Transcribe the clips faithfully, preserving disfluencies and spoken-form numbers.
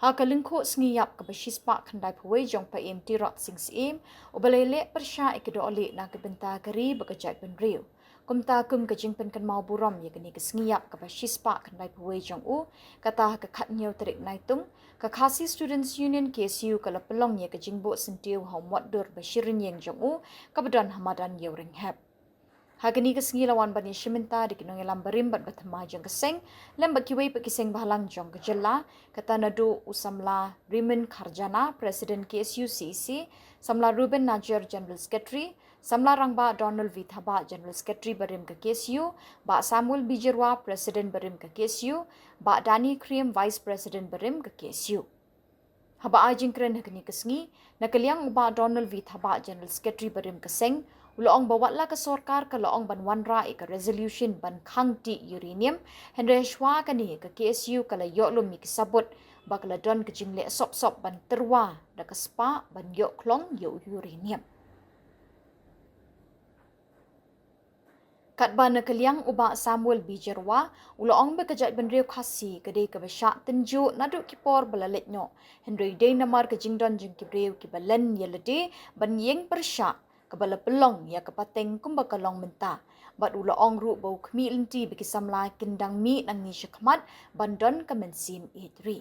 Ha ka lyngkhuh sngi ïap kaba shispah khyndai phew wei jong Paiem Tirot Sing Syiem, uba la leh pyrshah ïa ka dohlieh na ka bynta ka ri bad ka jaitbynriew. Kumta kum ka jingpynkynmaw burom ïa kane ka sngi ïap kaba shispah khyndai phew wei jong u, kata ha ka khathynñiew tarik Naitung, ka Khasi Students Union K S U ka la pynlong ïa ka jingbuh syntiew ha u mot dur ba shi rynïeng jong u, kaba don ha madan Ïewrynghep. Ha kane ka sngi la wan ban ïashim bynta da ki nongïalam barim bad bathymmai jong ka seng, lem bad kiwei pat ki seng bahalang jong ka jylla, kata naduh u samla Rimin Kharjana, President K S U C E C, samla Ruben Najer, General Secretary, samla rangbah Donald V Thabah, General Secretary barim ka K S U, Bah Samuel Bijyrwa, President barim ka K S U, Bah Danny Khyriem, Vice President barim ka K S U. Haba ai jingkren ha kane ka sngi, na ka liang u Bah Donald V Thabah, General Secretary barim ka seng, u la ong ba watla ka sorkar ka la ong ban wanrah ïa ka resolution ban khang tih uranium, hynrei shuwa kane ka K S U ka la ïoh lum ïa ki sabut ba ka la don ka jingleh sop sop ban tyrwa da ka spah ban ïoh khlong ïa u uranium. Katba na ka liang u Bah Samuel Bijyrwa, u la ong ba ka jaitbynriew Khasi ka dei kaba shah tynjuh naduh ki por ba la leit noh. Hynrei dei namar ka jingdon jong ki briew kiba len ïa lade ban ïeng pyrshah, kaba la pynlong ïa ka pateng kumba ka long mynta. Bad u la ong ruh ba u khmih lynti ba ki samla kin dang mih nangne shakhmat ban don ka mynsiem ïeit ri.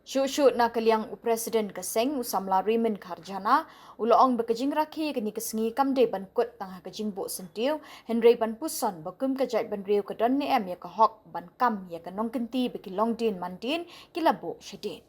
Shuh shuh na ka liang u President ka seng u samla Rimin Kharjana, u la ong ba ka jingrakhe kane ka sngi kam dei ban kut tang ha ka jingbuh syntiew, hynrei ban puson ba kum ka jaitbynriew ka don ne em ïa ka hok ban kam ïa ka nongkynti ba ki longdien mandien ki la buh shadien.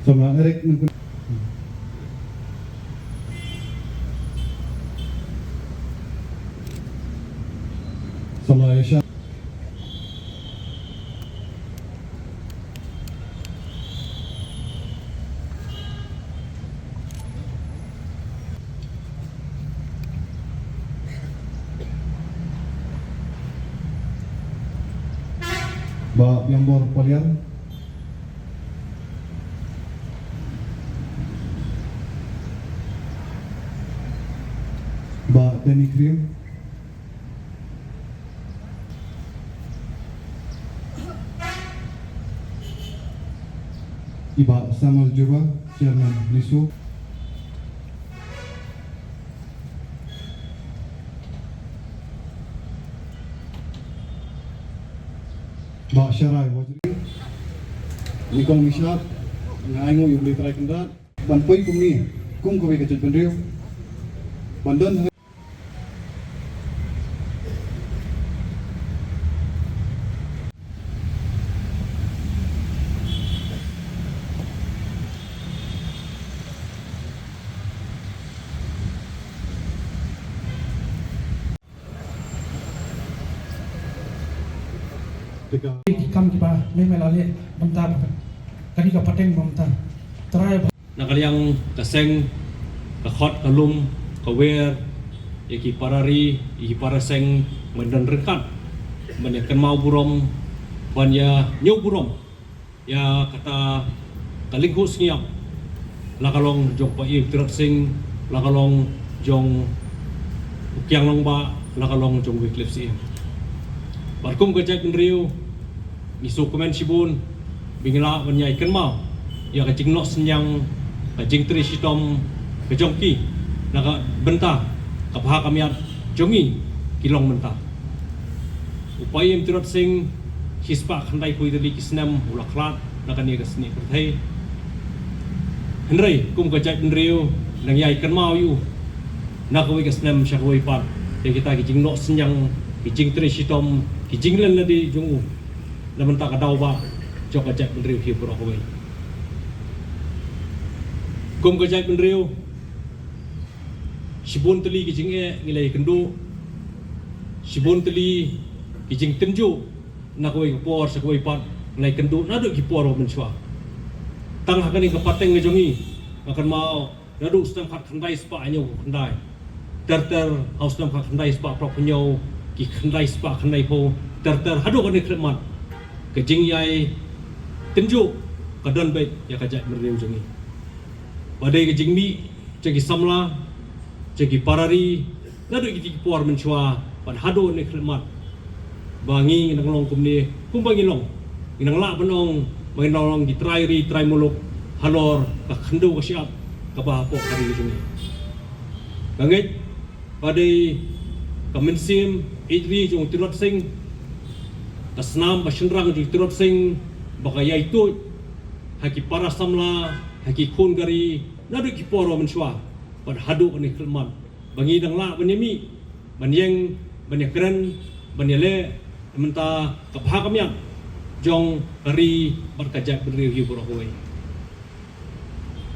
Samla Eric Nangkun. Samla Yasha. Bah Biangbor Paliar. Bah Danny Khyriem. I Bah Samuel Jyrwa, Chairman NESO. Bah Sharai Wajri. Nyngkong nyngshap, nga ai nguh ïa U Blei Trai Kynrad ban poi kumne kum kawei ka jaitbynriew ban don ha Ki kam kiba mei mei la leh mynta, kane ka pateng mynta. Trai ba na ka liang ka seng, ka khot ka lum, ka wer ïa ki para ri, ïa ki para seng, ban don ryngkat, ban ïa kynmaw burom, ban ïa ñiew burom ïa kata ka lyngkhuh sngi ïap, la ka long jong Paiem Tirot Sing, la ka long jong u Kiang Nangbah, la ka long jong Wycliffe Syiem. Bad kum ka jaitbynriew ngi sngewkmen shibun ba ngi lah ban ïai kynmaw ïa ka jingnoh synñiang, ka jingtrei shitom ka jong ki na ka bynta ka bha ka miat jong ngi ki long mynta. U Paiem Tirot Sing, shispah khyndai phew tylli ki snem u la khlad na kane ka snieh pyrthei. Hynrei kum ka jaitbynriew nang ïai kynmaw ïa u na kawei ka snem sha kawei pat ïa kita ki jingnoh synñiang, ki jingtrei shitom, ki jinglen lade jong u na bynta ka daw ba jong ka jaitbynriew hi baroh kawei. Kum ka jaitbynriew, shibun tylli ki jingeh ngi la ïakynduh, Shibun tylli ki jingtynjuh na kawei ka por sha kawei pat, ngi la ïakynduh naduh ki por ba mynshuwa. Tang ha kane ka pateng ka jong ngi, nga kynmaw naduh snem khatkhyndai spah hynñiewphew khyndai, ter ter ha u snem khatkhyndai spah phra phew hynñiew, ki khyndai spah khyndaiphew, ter ter haduh kane khyllipmat, ka jingïai tynjuh ka don beit ïa ka jaitbynriew jong ngi. Ba dei ka jingmih jong ki samla, jong ki para ri, naduh kiti ki por mynshuwa bad haduh kane khyllipmat, ba ngi ngi nang long kumne kumba ngi long, ngi nang lah ban ong ba ngi nang long ki trai ri trai muluk halor ka khyndew ka shyiap kaba hapoh ka ri jong ngi. Nga ngeit ba dei ka mynsiem ïeit ri jong u Tirot Sing, ka snam ba shynrang jong u Tirot Sing, ba ka ïai tuid ha ki para samla, ha ki khun ka ri, naduh ki por ba mynshuwa bad haduh kane khyllipmat, ba ngi dang lah ban ïamih, ban ïeng, ban ïakren, ban ïaleh na bynta ka bha ka miat jong ka ri bad ka jaitbynriew hi baroh kawei.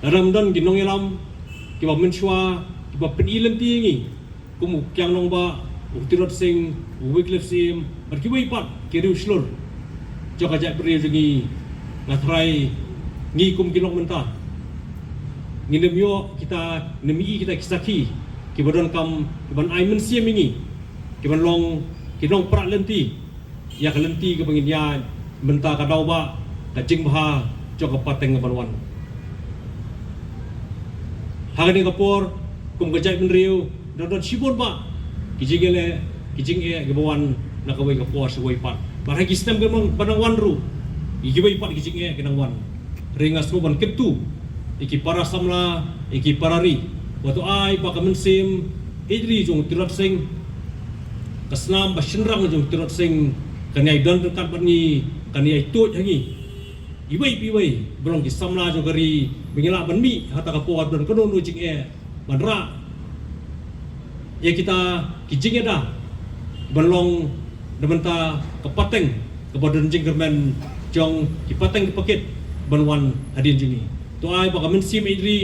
Lada ym don ki nongïalam kiba mynshuwa, kiba pyni lynti ïa ngi, kum u Kiang Nangbah, u Tirot Sing, u Wycliffe Syiem bad kiwei pat ki riewshlur jong ka jaitbynriew jong ngi, nga tharai ngi kum ki long mynta, ngin ym ïoh kita, ngin ym i kita ki sakhi kiba donkam kiban ai mynsiem ïa ngi, kiban long ki nongpra lynti ïa ka lynti kaba ngin ïaid mynta, ka daw ba ka jingbha jong ka pateng kaban wan. Ha kane ka por, kum ka jaitbynriew, don don shibun ba ki jingeh, ki jingeh kiba wan na kawei ka por sha kawei pat. Bad ha ki snem kiban nang wan ruh, ïa kiwei pat ki jingeh ki nang wan. Hynrei nga sngew ban kyntu ïa ki para samla, ïa ki para ri, wat ai ba ka mynsiem ïeit ri jong u Tirot Sing, ka snam ba shynrang jong u Tirot Sing, kan ïai don ryngkat bad ngi, kan ïai tuid ha ngi, iwei pa iwei ba long ki samla jong ka ri, ba ngin lah ban mih ha kata ka por don kano kano jingeh, ban rah ïa kita ki jingeh da ban long na bynta ka pateng kaba don jingkyrmen jong ki pateng ki pakit ban wan hadien jong ngi. To ai ba ka mynsiem ïeit ri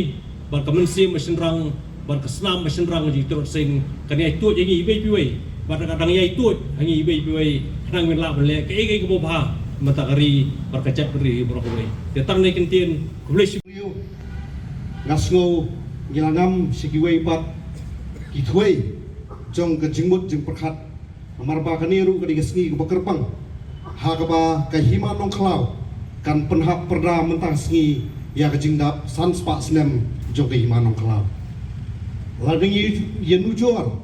bad ka mynsiem ba shynrang bad ka snam ba shynrang jong u Tirot Sing kan ïai tuid ïa ngi iwei pa iwei, bad ka dang ïai tuid ha ngi iwei pa iwei, khnang ngin lah ban leh kaei kaei kaba bha na bynta ka ri bad ka jaitbynriew baroh kawei. Te tang kane ka ktien, khublei shibun. Nga sngew ngi la ngam sha kiwei pat ki thwei jong ka jingmut jingpyrkhat, namar ba kane ruh ka dei ka sngi kaba kyrpang ha kaba ka Hima Nongkhlaw kan pynhap pyrda mynta ka sngi ïa ka jingdap san spah snem jong ka Hima Nongkhlaw. Lada ngi ïanujor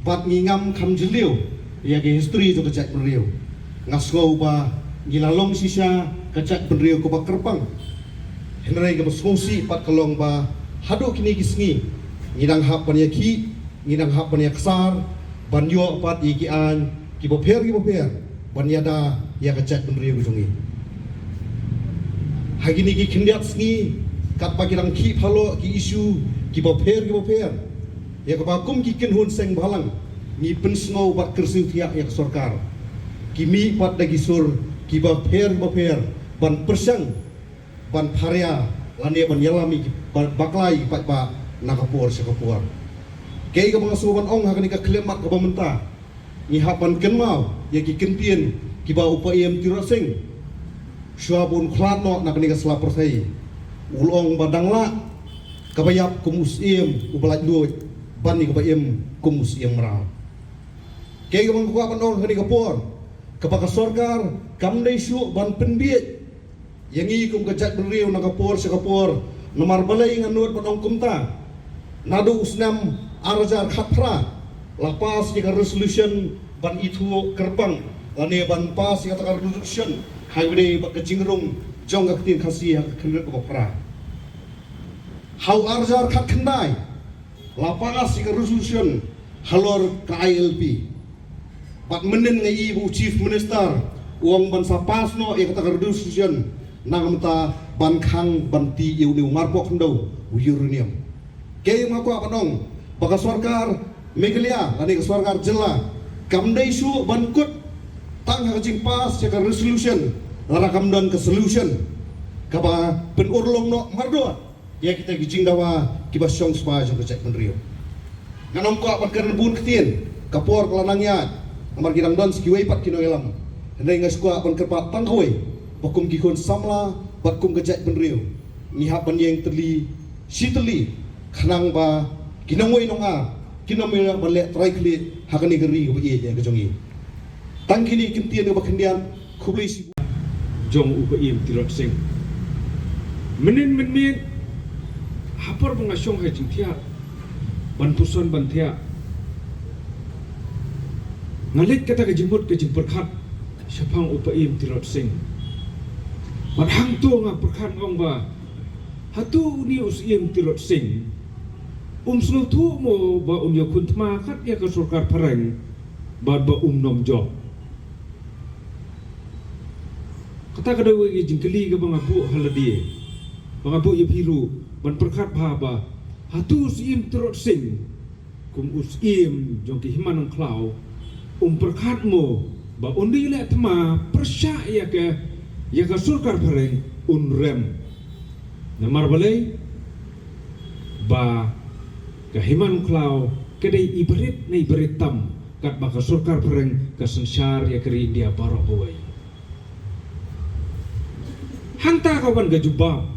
bad ngi ngam kham jylliew ïa ka history jong ka jaitbynriew, nga sngew ba ngi la long shisha ka jaitbynriew kaba kyrpang. Hynrei kaba sngewsih pat ka long ba haduh kine ki sngi ngi dang hap ban ïakhih, ngi dang hap ban ïaksar, ban ïoh pat ïa ki aiñ kiba pher kiba pher ban ïada ïa ka jaitbynriew jong ngi. Ha kine ki khyndiat sngi, katba ki dang khih phaloh ki issue kiba pher kiba pher, ïa kaba kum ki kynhun seng bhalang ngi pynsngew bad kyrsiew thiah ïa ka sorkar, ki mih pat da ki sur kiba pher kiba pher ban pyrshang ban pharia lane ban ïalam ïa ki ba-, bakla ïa ki paidbah na ka por sha ka por. Kaei kaba nga sngew ban ong ha kane ka khyllipmat kaba mynta, ngi hap ban kynmaw ïa ki kyntien kiba u Paiem Tirot Sing, shuwa ba un khlad noh na kane ka sla pyrthei, u la ong ba dang lah kaba ïap kum u syiem uba laitluid ban ïa kaba im kum u syiem mraw. Kaei kaba nga kwah ban ong ha kane ka por, kaba ka sorkar kam dei shuh ban pynbiej ïa ngi kum ka jaitbynriew na ka por sha ka por, namar balei nga nud ban ong kumta. Naduh u snem ar hajar khatphra la pass ïa ka resolution ban ithuh kyrpang lane ban pass ïa kata ka resolution ha kaba ïadei bad ka jingrung jong ka ktien Khasi ha ka khyndiat kaba phra. Ha u ar hajar khatkhyndai la pass ïa ka resolution halor ka I L P. Bad mynnin nga i ba u Chief Minister u ong ban sa pass noh ïa kata ka resolution na ka bynta ban khang ban tih ïa une u marpoh khyndew u uranium. Kaei nga kwah ban ong, ba ka sorkar Meghalaya lane ka sorkar jylla kam dei shuh ban kut tang ha ka jingpass ïa ka resolution lada kam don ka solution kaba pynurlong noh mardor ïa kita ki jingdawa kiba shong spah jong ka jaitbynriew. Ngan ym kwah ban kren bun ktien, Ka por ka la nang ïaid, namar ki dang don sa kiwei pat ki nongïalam. Hynrei nga sngewkwah ban kyrpad tang kawei, ba kum ki khun samla bad kum ka jaitbynriew, ngi hap ban ïeng tylli shi tylli, khnang ba ki nongwei nongar kin ym ïoh ban leh trai khlieh ha kane ka ri kaba ïeit ka jong ngi. Tang kine ki ktien kaba khyndiat, khublei shibun. Jong u Paiem Tirot Sing. Mynnin mynmiet, ha por ba nga shong ha jingthiah, ban puson ban thiah, nga leit kata ka jingmut ka jingpyrkhat shaphang u Paiem Tirot Sing. Bad hangto nga pyrkhat, nga ong ba, hato une u Syiem Tirot Sing um sngewthuh mo ba un ïakhun thma kat ïa ka sorkar phareng, bad ba um nym jop? Kata ka dei kawei ka jingkylli kaba nga buh ha lade, ba nga buh ïa phi ruh ban pyrkhat bha ba, hato u Syiem Tirot Sing, kum u syiem jong ki Hima Nongkhlaw, um pyrkhat mo ba un ïaleh thma pyrshah ïa ka, ïa ka sorkar phareng, un rem? Namar balei? Ba ka Hima Nongkhlaw ka dei i barit na i barit tam, katba ka sorkar phareng ka synshar ïa ka ri India baroh kawei. Hangta ka wan ka jubab,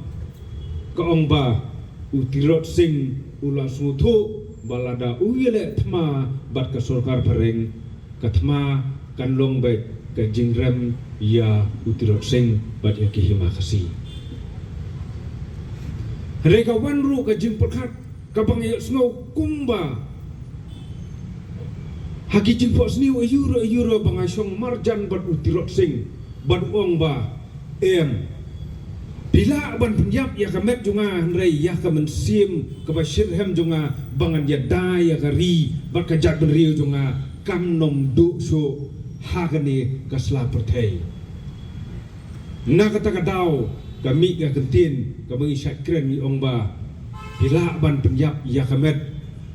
ka ong ba u Tirot Sing u la sngewthuh ba lada u ïaleh thma bad ka sorkar phareng, ka thma kan long beit ka jingrem ïa u Tirot Sing bad ïa ki Hima Khasi. Hynrei ka wan ruh ka jingpyrkhat kaba nga ïohsngew kumba ha ki jingphohsniew aiu ruh aiu ruh ba nga shong marjan bad u Tirot Sing, bad u ong ba, em, phi lah ban pynïap ïa ka met jong nga, hynrei ïa ka mynsiem kaba shitrhem jong nga ba ngan ïada ïa ka ri bad ka jaitbynriew jong nga kam nym duh shuh ha kane ka sla pyrthei. Na kata ka daw ka mih ka ktien kaba ngi shait kren, ngi ong ba, phi lah ban pynïap ïa ka met,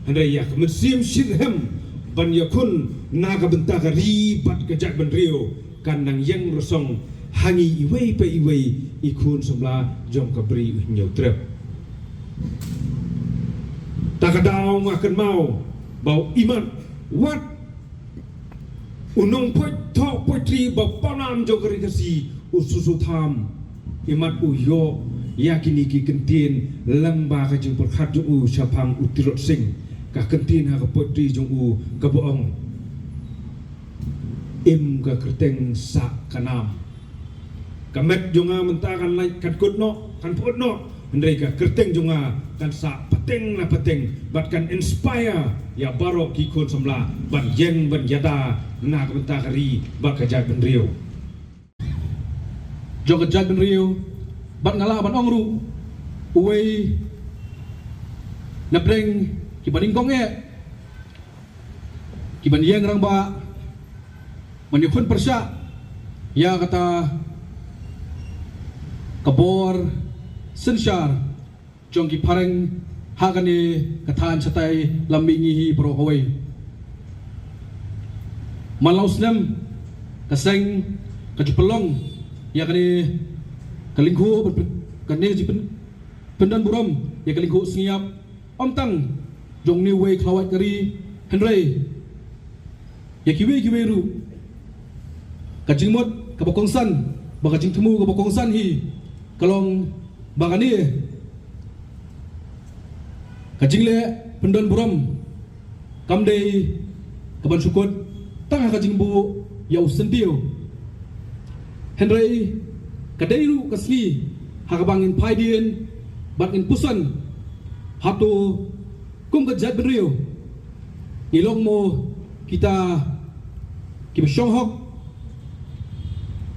hynrei ïa ka mynsiem shitrhem ban ïakhun na ka bynta ka ri bad ka jaitbynriew kan nang ïeng rasong ha ngi iwei pa iwei i khun samla jong ka Bri u Hynñiewtrep. Ta ka daw nga kynmaw ba u imat wat u nongpoi thoh poetry ba pawnam jong ka ri Khasi, u Susu Tham, imat u ïoh ïa kine ki ktien lyngba ka jingpyrkhat jong u shaphang u Tirot Sing. Ka ktien ha ka poetry jong u kaba ong, im ka kyrteng sah ka nam. Ka met jong nga mynta kan lait, kan kut noh, kan pyut noh, hynrei ka kyrteng jong nga kan sah pateng la pateng bad kan inspire ïa baroh ki khun samla ban ïeng ban ïada na ka bynta ka ri bad ka jaitbynriew. Jong ka jaitbynriew, bad nga lah ban ong ruh, uwei na pdeng kiba nyngkong eh, kiban ïeng rangbah ban ïakhun pyrshah ïa kata ka bor synshar jong ki phareng ha kane ka thaiñ shatai lam mihngi hi baroh kawei. Man la u snem ka seng ka ju pynlong ïa kane ka lyngkhuh, kane ka jingpyn, pyndon burom ïa ka lyngkhuh sngi ïap, ym tang jong une uwei khlawait ka ri, hynrei ïa kiwei kiwei ruh. Ka jingmut kaba kongsan bad ka jingthmu kaba kongsan hi ka long ba kane ka jingleh pyndon burom kam dei kaban shu kut tang ha ka jingbuh ïa u syntiew, hynrei ka dei ruh ka sngi ha kaba ngin phai dien bad ngin puson hato kum ka jaitbynriew ngi long mo kita kiba shong hok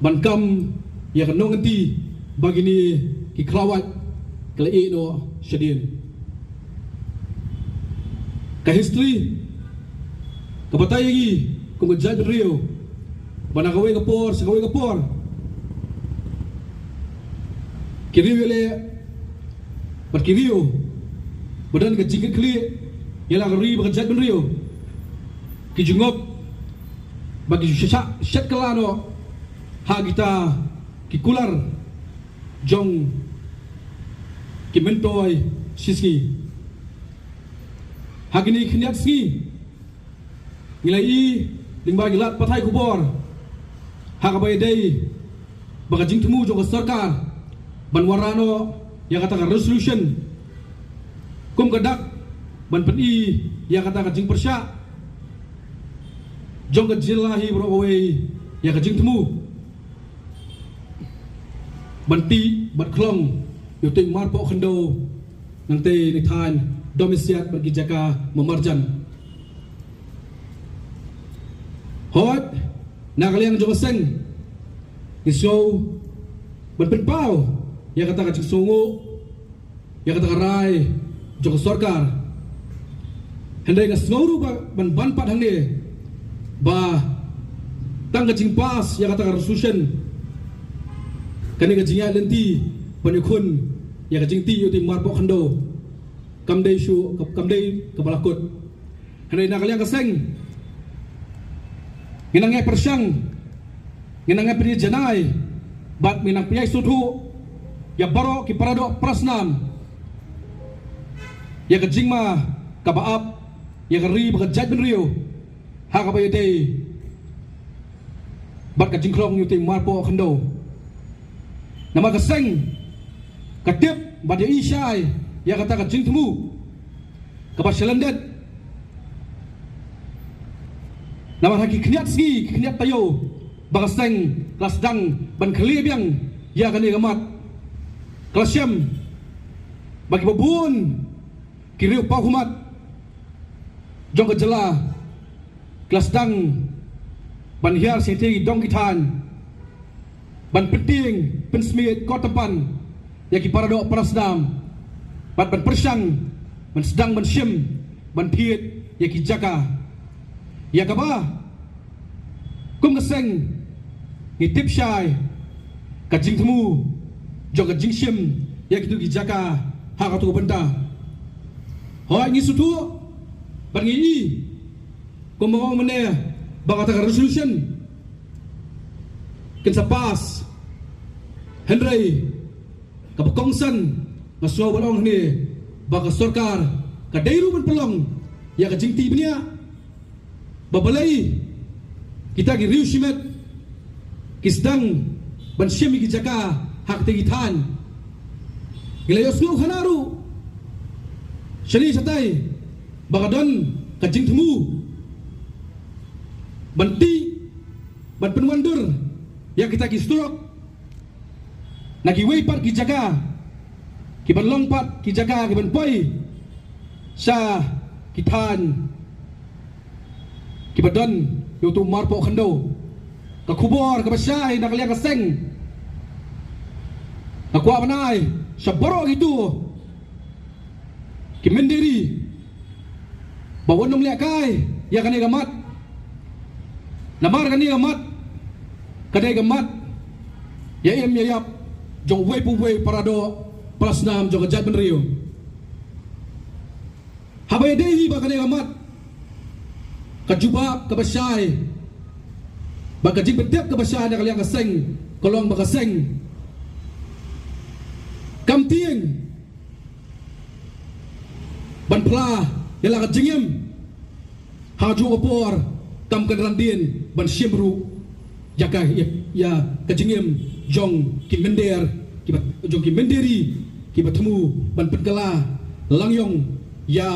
ban kam ïa ka nongkynti ba kine ki khlawait ki la ïeh noh shadien. Ka history ka batai ïa ngi kum ka jaitbynriew ba na kawei ka por sha kawei ka por ki riew ïaleh bad ki riew ba don ka jingkitkhlieh ïa la ka ri bad ka jaitbynriew ki ju ngop bad ki ju sha, sha, shet kylla noh ha kita ki kular jong ki myntoi shisngi. Ha kine khyndiat sngi Ngi la ïohi lyngba ki lad pathai khubor ha kaba ïadei bad ka jingthmu jong ka sorkar ban wanrah noh ïa kata ka resolution kum ka dak ban pyni ïa kata ka jingpyrshah jong ka jylla hi baroh kawei ïa ka jingthmu ban tih bad khlong ïa utei u marpoh khyndew nangtei na thaiñ Domiasiat bad ki jaka marjan. Hooid, na ka liang jong ka seng ngi sngew ban pynpaw ïa kata ka jingsngewnguh ïa kata ka rai jong ka sorkar. Hynrei nga sngew ruh ba ban ban pat hangne ba tang ka jingpass ïa kata ka resolution kane ka jingïaid lynti ban ïakhun ïa ka jingtih ïa utei u marpoh khyndew kam dei shuh, kam dei kaba la kut. Hynrei na ka liang ka seng ngi nang ïai pyrshang, ngi nang ïai pynjanai bad ngi nang pynïasoh ïa baroh ki paradoh parasnam ïa ka jingma kaba ap ïa ka ri bad ka jaitbynriew ha kaba ïadei bad ka jingkhlong ïa utei u marpoh khyndew. Namar ka seng ka tip bad ïohi shai ïa kata ka jingthmu kaba shalyndet. Namar ha ki khyndiat sngi, ki khyndiat taïew ba ka seng ka la sdang ban khlieh biang ïa kane ka mat. Ka la shem ba kiba bun ki riew paw khmat jong ka jylla ki la sdang ban hiar sha ki dong ki thaiñ ban pyntieng pynsmiej kot tympan ïa ki paradoh parasnam bad ban pyrshang ban sdang ban shim ban thied ïa ki jaka ïa kaba kum ka seng ngi tip shai ka jingthmu jong ka jingshim ïa kitu ki jaka ha katu ka bynta. Hooid, ngi sngewthuh bad ngi i kumba ong mynne ba kata ka resolution kan sa pass. Hynrei kaba kongsan nga sngew ban ong hangne ba ka sorkar ka dei ruh ban pynlong ïa ka jingtih bniah ba balei kita ki riew shimet ki sdang ban shim ïa ki jaka ha kata ki thaiñ. Ngi la ïohsngew khana ruh shane shatai ba ka don ka jingthmu ban tih ban pynwandur ïa kita ki surok na kiwei pat ki jaka kiban long pat ki jaka kiban poi sha ki thaiñ kiba don ïa utu u marpoh khyndew. Ka khubor kaba shai na ka liang ka seng nga kwah ban ai sha baroh kitu ki mynder ri ba wat nym lehkai ïa kane ka mat. Namar kane ka mat ka dei ka mat ïa im ïa ïap jong uwei pa uwei u paradoh parasnam jong ka jaitbynriew. Haba ïadei hi ba kane ka mat ka jubab kaba shai bad ka jingpyntip kaba shai na ka liang ka seng ka long ba ka seng kam tieng ban phla ïa la ka jingim ha kajuh ka por kam kynran dien ban shim ruh ïa ka, ïa, ïa ka jingim jong ki mynder kiba, jong ki mynder ri kiba thmu ban pynkylla langïong ïa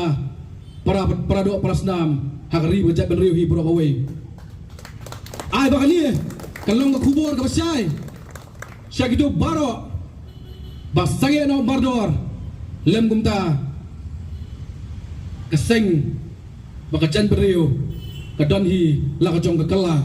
para, paradoh parasnam ha ka ri bad ka jaitbynriew hi baroh kawei. Ai ba kane kan long ka khubor kaba shai sha kitu baroh ba sangeh noh mardor lem kumta ka seng bad ka jaitbynriew ka don hi la ka jong ka kylla.